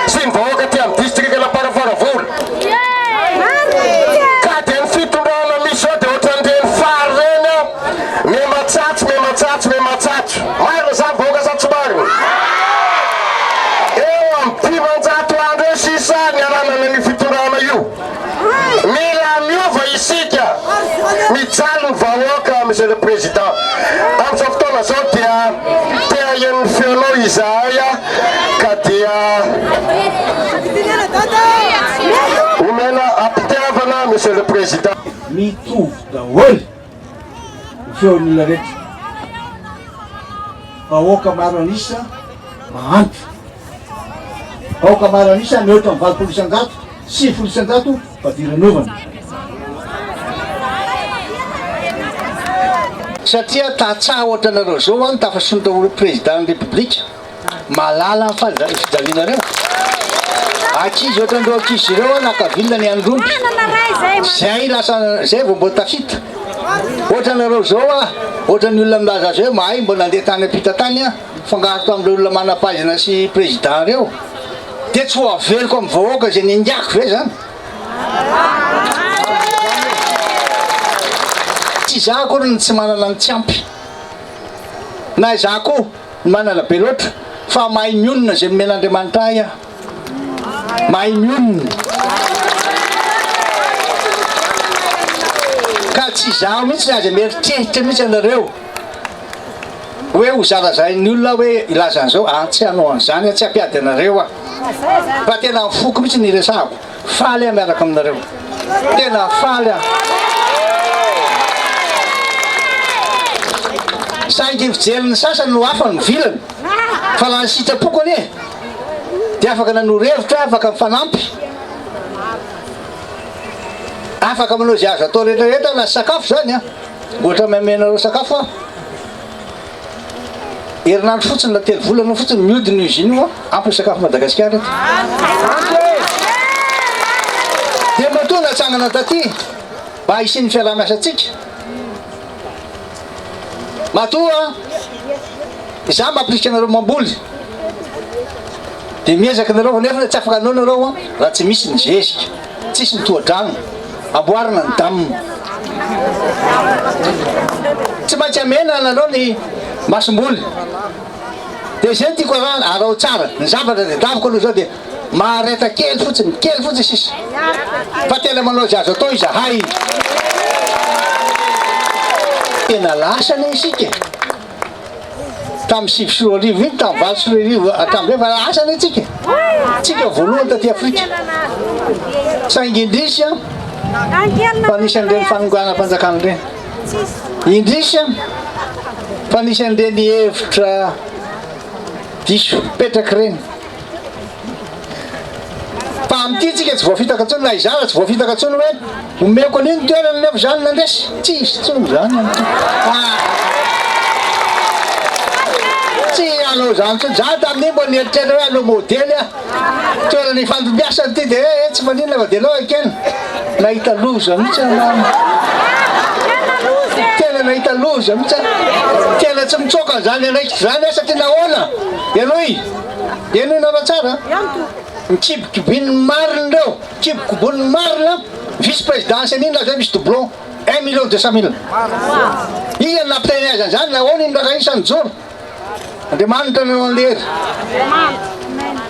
sy ny vahoaka aty amin'ny distrikan'Amparafaravola. Ka dia ny fitondrana misy izao dia ohatran'ireny fary ireny an, miha-matsatso, miha-matsatso, miha-matsatso. Marina izany vahoaka sa tsy marina? Eo amin'ny 500 andro eo sisa ny hananana an'io fitondrana io. Mila miova isika. Mijaly ny vahoaka Monsieur le Président. Amin'izao fotoana izao dia te haheno ny feonao izahay ka dia omena am-pitiavana Monsieur le Président. Mitovy daholo ny feon'ny olona rehetra. Vahoaka maro an'isa mahantra. Vahoaka maro an'isa mihoatra ny 80%, 90% fadiranovana. Satria tantsaha ohatranareo zao an tafasondrotra ho président ny république, mahalala ny fijalianareo. Ankizy ohatran'ireo ankizy ireo an naka vilona ny andromby. Zay lasa zay vao mbo tafita. Ohatranareo zao an, ohatran'ny olona milaza azy hoe mahay mbo nandeha tany ampita tany an. Fangaro tamin'ireo olona manam-pahaizana sy président ireo dia tsy ho averiko amin'ny vahoaka izay niaingako ve zany? Tsy izaho akory no tsy manana ny tsy ampy na izaho koa no manana be loatra fa mahay mionona izay nomen'Andriamanitra ahy aho. Mahay mionona. Ka tsy izaho mihitsy aza mieritreritra mihitsy ianareo. Hoe ho zarazain'ny olona aho hoe hilaza an'izao, ah tsy hanao an'izany aho, tsy hampiady anareo aho. Fa tena ny foko mihitsy no iresahako. Faly aho miaraka aminareo. Tena faly aho. Saingy ny fijerin'ny sasany no hafa ny vilana. Fa raha ny sitrapoko anie dia afaka nanoro hevitra, afaka mifanampy, afaka manao izay azo atao rehetra rehetra na sakafo izany an. Ohatra maimainareo sakafo aho. Herinandro fotsiny na telo volana fotsiny mihodina io usine io ampy ny sakafo Madagasikara eto. Ampy e! Dia matoa natsangana taty mba hisian'ny fiaraha-miasantsika. Matoa izaho mampirisika anareo mamboly dia miezaka nareo fa nefa tsy afaka hanao nareo raha tsy misy ny zezika. Tsisy ny tohadrano, amboarina ny dam. Tsy maintsy amena anareo ny masomboly. Dia izay no tiako arahana, araho tsara. Ny zavatra tadiaviko aloha izao dia mahareta kely fotsiny, kely fotsiny sisa. Fa tena manao izay azo atao izahay. Tena lasa anie isika e. Tamin'ny 2009 iny, tamin'ny 2008 hatramin'izay fa lasa anie tsika. Tsika voalohany taty Afrika. Saingy indrisy an, fa nisy an'ireny fanonganam-panjakana ireny. Indrisy an, fa nisy an'ireny hevitra diso fipetraka ireny. Fa amin'ity tsika tsy voafitaka intsony na izaho aza tsy voafitaka intsony hoe omeko an'io ny toerana nefa izaho no nandresy. Tsy hisy intsony izany amin'ity. Tsy hanao izany intsony. Izaho tamin'iny mbola nieritreritra hoe hanao modely aho. Toerana ifandimbiasana ity dia hoe tsy maninona fa dia aleo ekena. Nahita loza mihitsy aho. Tena nahita loza mihitsy aho. Tena tsy mitsoaka an'izany andraikitra izany aho satria nahoana? Henoy. Henoy nareo tsara a! Ny kibokibin'ny marina ireo, kibokibon'ny marina, vice présidence an'iny lazainy misy doublon, un million deux cent mille. Iza no nampiteny azy an'izany, nahoana iny rangahy iny sahy nijoro? Andriamanitra nanao an'ilay hery.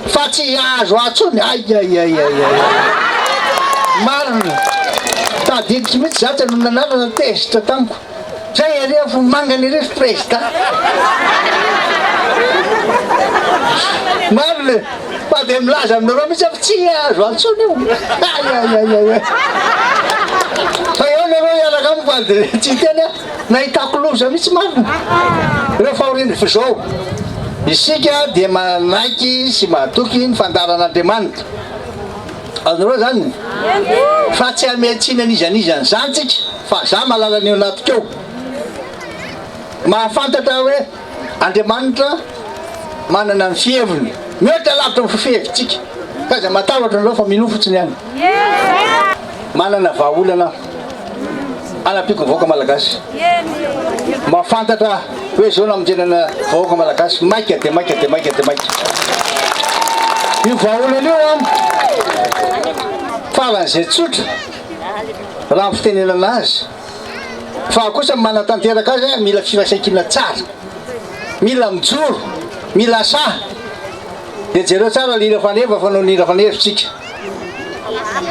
Fa tsy azo atsony, aiaiaiaiai. Marina. Tadidiko mihitsy za tsy hanonona anarana, tezitra tamiko. Zay ery afo mangana ery ry prezida. Marina e! Fa dia milaza aminareo mihitsy aho fa tsy azo antsoina io. Ay ay ay ay ay. Fa eo nareo hiaraka amiko fa dia tsy hiteny aho. Nahitako loza mihitsy marina. Ireo fahoriana fa izao isika dia manaiky sy mahatoky ny fandaharan'Andriamanitra. Azonareo zany? Fa tsy hamean-tsiny an'iza n'iza an'izany tsika, fa za mahalala ny ao anatiko ao. Mahafantatra hoe Andriamanitra manana ny fiheviny, mihoatra lavitra ny fihevitsika. Ka aza matahotra nareo fa minoa fotsiny ihany. Manana vahaolana aho hanampiako ny vahoaka malagasy. Mahafantatra hoe zao namonjena ny vahoaka malagasy maika dia maika dia maika dia maika. Io vahaolana io an, faran'izay tsotra raha ny fitenenana azy, fa kosa ny manatanteraka azy mila firaisankina tsara, mila mijoro, mila sahy. Dia jereo tsara ny hira faneva fa noho ny hira faneva isika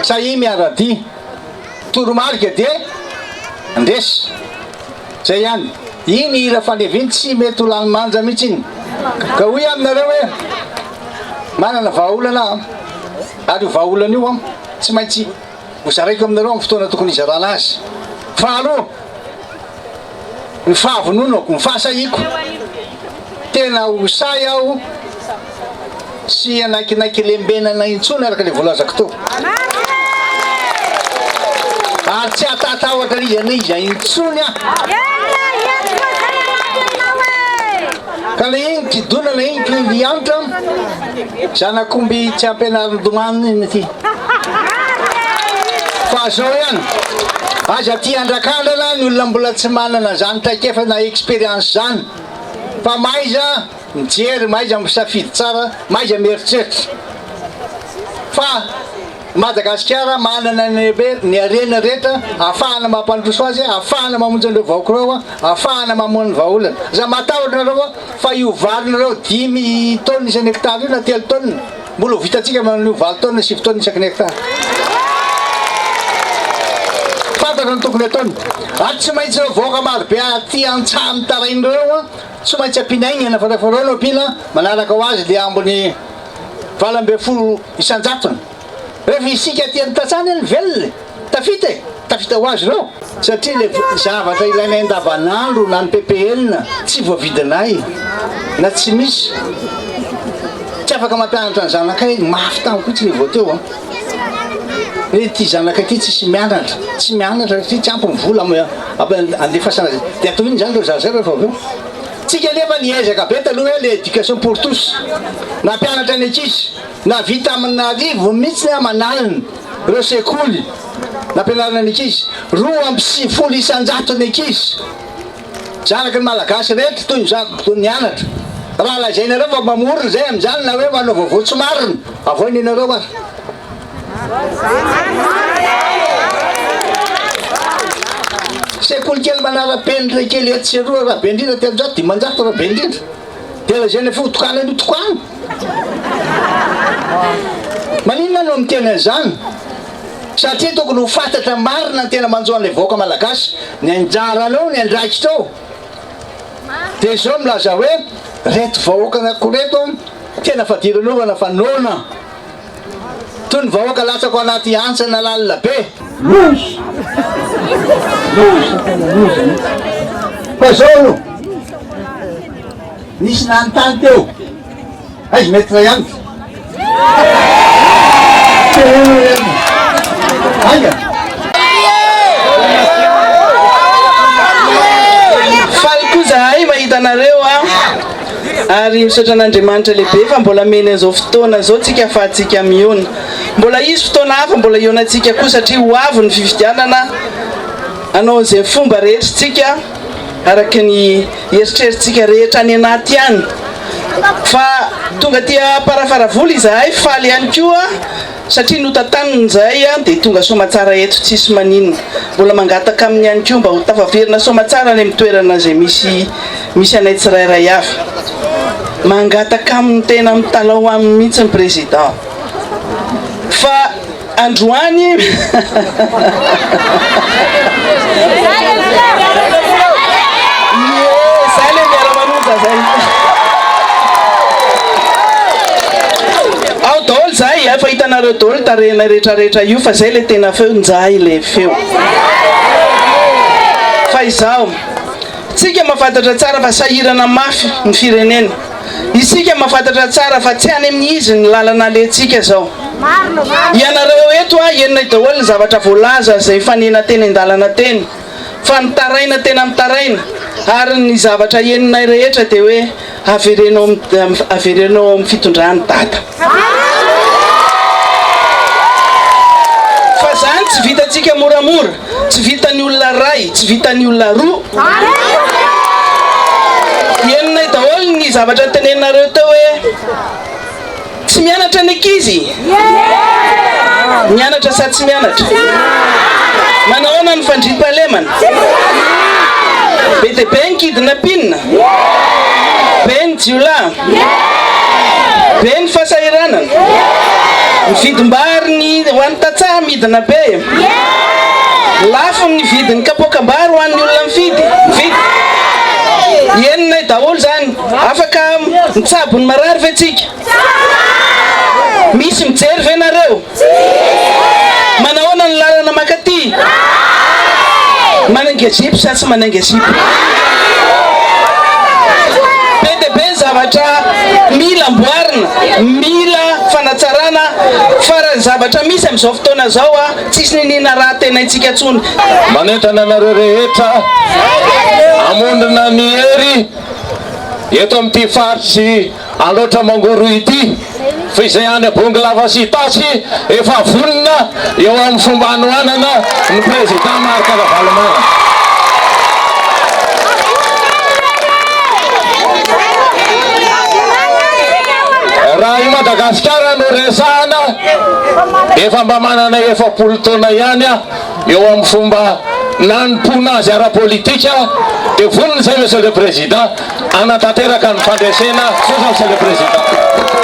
sahia miara-dia, toromarika dia handresy. Zay ihany. Iny hira faneva iny tsy mety ho lany manja mihitsy iny. Ka hoy aho aminareo hoe manana vahaolana aho ary io vahaolana io an tsy maintsy ho zaraiko aminareo amin'ny fotoana tokony hizarana azy. Faharoa, ny fahavononako, ny fahasahiako. Tena ho sahy aho tsy hanaikinaiky lembenana intsony araka ilay voalazako teo. Ary tsy hatatahotra an'iza na iza intsony aho. Ka le iny kidona na iny kiliantra, zanak'omby tsy ampianarin-domano iny ity. Fa zao ihany, aza tia andrakandrana ny olona mbola tsy manana zany traikefa na expérience zany. Fa mahaiza mijery, mahaiza misafidy tsara, mahaiza mieritreritra. Fa Madagasikara manana ny ny harena rehetra ahafahana mampandroso azy, ahafahana mamonjy an'ireo vahoaka ireo, ahafahana mamoha ny vahaolana. Aza matahotra nareo fa io varinareo dimy taonina isan'ny hectare io na telo taonina, mbola ho vitantsika manao an'io valo taonina, sivy taonina isaky ny hectare. Fantatra ny tokony ataony. Ary tsy maintsy ireo vahoaka marobe aty an-tsaha mitaraina ireo tsy maintsy ampiana aingana fa rehefa ireo no ampiana manaraka ho azy le ambiny 18 isan-jatony. Rehefa isika aty amin'ny tantsaha anie no velona e! Tafita e! Tafita ho azy ireo. Satria le zavatra ilainay andavanandro na ny ppn tsy voavidinay na tsy misy. Tsy afaka mampianatra ny zanakay, mafy tamiko mihitsy le vao teo an. Hoe ity zanakay ity tsisy mianatra, tsy mianatra satria tsy ampy ny vola andefasana azy. Dia atao inona izany ireo zaza ireo rehefa avy eo? Tsika anefa niezaka be taloha hoe l'éducation pour tous. Nampianatra ny ankizy. Nahavita amin'arivo mihitsy aman'alina ireo sekoly nampianarana ny ankizy. 92 isan-jaton'ny ankizy zanaky ny Malagasy rehetra toy ny zanako nianatra. Raha lazainareo fa mamorona izay amin'izany na hoe manao vaovao tsy marina, avoay nenareo ary. Sekoly kely manara-penitra kely etsy sy eroa raha be indrindra 300, 500 raha be indrindra. Dia lazaina fa ho tokanana io tokana. Maninona no miteny an'izany? Satria tokony ho fantatra marina ny tena manjo an'ilay vahoaka malagasy, ny anjaranao, ny andraikitrao. Dia izao milaza hoe reto vahoaka anako reto tena fadiranovana fa noana. Toy ny vahoaka latsaka ao anaty hantsana lalina be. Loza! Loza tena loza mihitsy. Fa zao aloha, nisy nanontany teo, aiza maître ihany? Teo ihany. Aiza? Faly koa zahay mahita anareo a! Ary misaotra an'Andriamanitra lehibe fa mbola meny an'izao fotoana izao tsika afahantsika mihaona. Mbola hisy fotoana hafa mbola hihaonantsika koa satria ho avy ny fifidianana, hanao an'izay fomba rehetra tsika araka ny eritreritsika rehetra any anaty any. Fa tonga aty Amparafaravola izahay, faly ihany koa. Satria notantaniny izahay dia tonga soamatsara eto tsisy maninona. Mbola mangataka aminy ihany koa mba ho tafaverina soamatsara any amin'ny toerana izay misy misy anay tsirairay avy. Mangataka aminy tena mitalaho aminy mihitsy ny président. Fa androany Ie, zay le miara-manonja zay. Ao daholo zay, efa hitanareo daholo tarehinay rehetra rehetra io fa zay le tena feo, njay le feo. Fa izao, tsika mahafantatra tsara fa sahirana mafy ny firenena. Isika mahafantatra tsara fa tsy any amin'ny izy ny lalana alehantsika zao. Ianareo eto a, henonay daholo ny zavatra voalaza izay mifanena teny an-dalana teny. Fa mitaraina tena mitaraina ary ny zavatra henonay rehetra dia hoe avereno avereno ao amin'ny fitondrany dada. Fa zany tsy vitantsika moramora, tsy vitan'ny olona ray, tsy vitan'ny olona roa. Henonay daholo ny zavatra noteneninareo teo hoe. Tsy mianatra ny ankizy? Mianatra sa tsy mianatra? Manahoana ny fandriampahalemana? Be dia be ny kidnapping? Be ny jiolahy? Be ny fahasahiranana? Ny vidim-bary ny ho an'ny tantsaha midina be? Lafo ny vidin'ny kapoakam-bary ho an'ny olona mifidy? Mividy? Henonay daholo izany. Afaka mitsabo ny marary ve tsika? Misy mijery ve nareo? Manahoana ny lalana mankaty? Manainga zipo sa tsy manainga zipo? Be dia be ny zavatra mila amboarina, mila fanatsarana fa raha ny zavatra misy amin'izao fotoana izao tsisy niniana raha tenaintsika intsony. Manentana anareo rehetra hamondrona ny hery eto amin'ity faritry Alaotra Mangoro ity fa izay any Bongolava sy Itasy efa vonona eo amin'ny fomba hanohanana ny Président Marc Ravalomanana. Raha i Madagasikara no resahana dia efa mba manana 40 taona ihany aho eo amin'ny fomba nanompoana azy ara-politika dia vonona izay Monsieur le Président hanatanteraka ny fandresena. Misaotra Monsieur le Président.